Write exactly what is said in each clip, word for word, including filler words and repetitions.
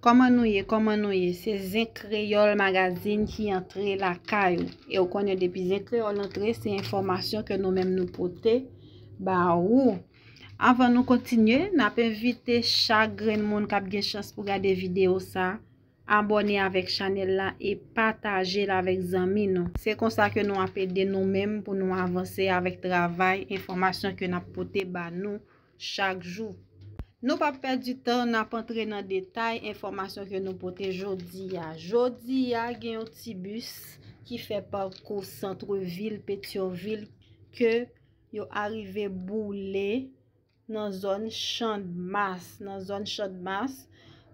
Kòman nou ye? Kòman nou ye? Se Zen Kreyòl Magazine ki antre lakay ou. E ou konnen depi Zen Kreyòl antre, se enfòmasyon ke nou menm nou pote ba ou. Anvan nou kontinye, n ap envite chak grenn moun k ap gen chans pou gade videyo sa, abòne avèk chanèl la e pataje l avèk zanmi nou. Se konsa ke nou ap ede nou menm pou nou avanse avèk travay, enfòmasyon ke n ap pote ba nou chak jou. Nou p ap pèdi tan, n ap antre nan detay enfòmasyon ke nou pote jodi a. Jodi a, gen yon ti bis ki fè pakou sant vil Petyonvil ke yo arive boule nan zòn Channmas, nan zòn Channmas,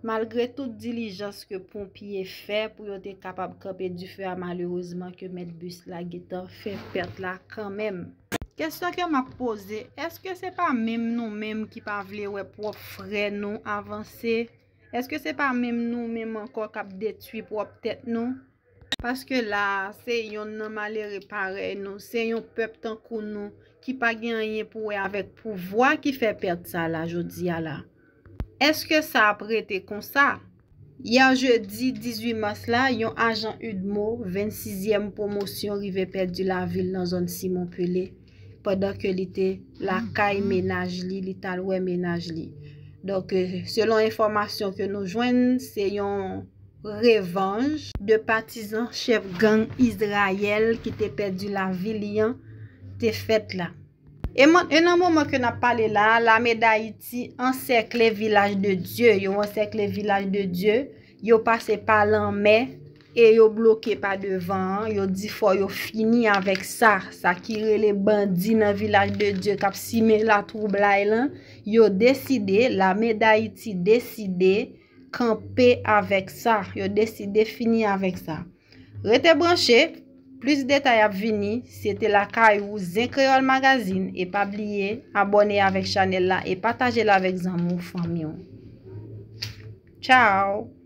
malgre tout dilijans ke ponpye fè pou yo te kapab kanpe dife a, malerezman ke mèt bis la gentan fè pèt la kanmenm. Kesyon ke m ap poze, èske se pa menm nou menm ki pa vle wè pwòp frè nou avanse? Èske se pa menm nou menm ankò k ap detwi pwòp tèt nou? Paske la a, se yonn nan malere parèy nou, se yon pèp tankou nou ki pa gen anyen pou wè avèk pouvwa ki fè pèt sa la jodi a la. Èske sa ap rete konsa? Yè jedi dizuit mas la, yon ajan udmo vennsizyèm pwomosyon rive pèdi lavi l nan zòn Simon Pele, pandan ke li te lakay mennaj li, li t al wè mennaj li. Donk, euh, selon enfòmasyon ke nou jwenn, se yon revanj de patizan chèf gang Izrayèl ki te pèdi lavi li an te fèt la. E man- e nan moman ke n ap pale la a, Lame Dayiti ansèkle Vilaj de Dye. Yo ansèkle Vilaj de Dye, yo pase pa lanmè e yo bloke pa devan an. Yo di fò yo fini avèk sa. Sa ki rele bandi nan Vilaj de Dye k ap simen latwoublay lan, yo deside, Lame Dayiti deside kanpe avèk sa. Yo deside fini avèk sa. Rete branche, plis detay ap vini. Se te lakay ou, Zen Kreyòl Magazine, e pa bliye abòne avèk chanèl la e pataje l avèk zanmi w, fanmi w. Tchao!